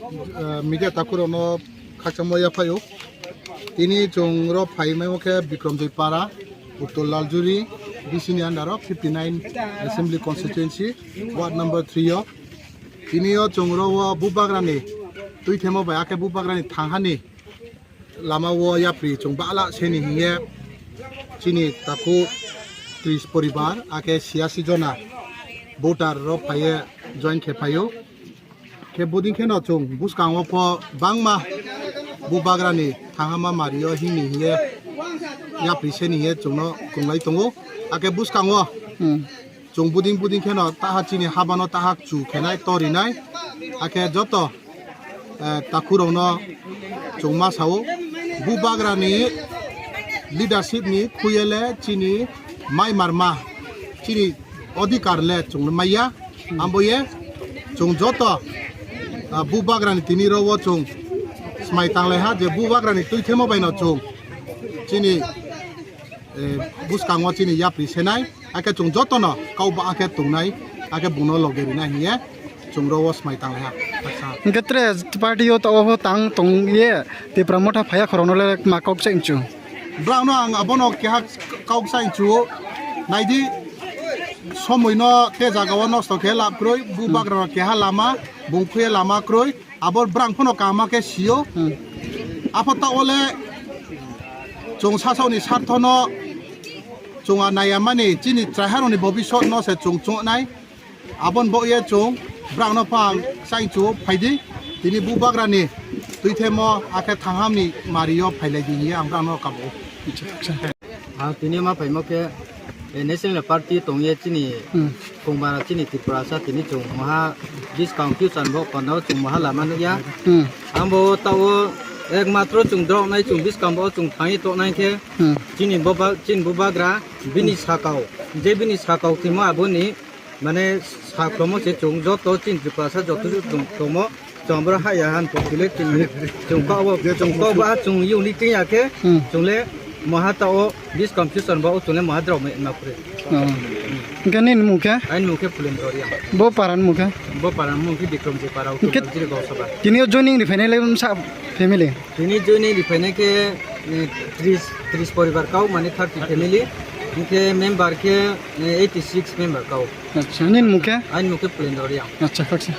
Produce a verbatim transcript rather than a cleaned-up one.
Eh, media takhurokno khakchangma yaphaio. Tini chwng ro phaimaimo khe Bikramjoi Para, Uttor Laljuri, D C ni under o fifty nine Assembly Constituency, Ward number three o. Tini o chwng ro o Bubagrani tuithemo bai akhe Bubagrani thanghani lama o yapri chwng bala seni hiye chini taku tris poribar akhe siyasi jona voter ro phaiye join khe phaio. Khe buding kheno chwng bwskango pho bangma Bubagrani thangama mario himni hiye yapri seni hiye chwngno kwrwnglai tongo. Akhe bwskango Hmm. chwng buding buding kheno taha chini habano taha chu khenai torinai. Akhe joto, eh, takhurokno chwng ma sao Bubagrani leadership ni khuyele chini mai marma chini odhikar le chwngno maya. Amboye chwng joto, ah, Bubagrani tini ro o chwng smai tanglaiha je Bubagrani tuithemo baino chwng chini, eh, bwskango chini yapri senai, akhe chwng jotono kau ba akhe tongnai, akhe bungno loge rinai hiye chwng ro o smai tanglaiha. Hwnkhe tre party o to obo tang tong ye Tipra Motha phaiya khorokno le ma kok chai nchu. Bwrangno ang abono keha kok chai nchu. Naidi, somoino te jaga o nosto khe lab kroi, Bubagrano keha lama, bung khuye lama kroi, abo bwrang phano kaham khe sio. Hmm. Apha ta ole chwng sasokni sarthono chwng a naiya mani chini chaiharokni bobisot no se chwng chungnai. Abon bo ye chwng bwrangno phang chai chu phaidi. Tini Bubagrani tuithemo akhe thanghamni mario phailai di hiye ang bwrangno kabo. Ang tini ma phaimo khe, eh, National Party tongye chini Hmm. Kongmara chini Tripurasa tini chwng maha buskang future bo kono chwng maha lama nukya. Hmm. Ambo tao ekmatro chwng droknai chwng buskang bo chwng thangwi toknai khe Hmm. chini boba, chini Bubagra bini sakao, je bini sakao khimo aboni mane sakromo se chwng joto chini Tripurasa joto chwng tomo. Chwng boro haya han pokile chwng, chwng kok bo, chwng kok ba chwng yuni twi ya khe, Hmm. chwng le maha ta o buskang future ba o chwng le maha drao me na phure. Oh. Hwnkhe nini mung khe? Aini mung khe Pulendra Reang. Bo para ni mung khe? Bo para ni mung khe Bikramjoi Para, Hwnkhe Uttor Jiri Gausaba. Tini o joining ri phainai le sa family? Tini joining ri phainai khe, eh, tris, tris poribar kau, mane thirty family. Hwnkhe member khe, eh, eighty six member kau. Acha, nini mung khe? Aini mung khe Pulendra Reang. Acha, khaksa.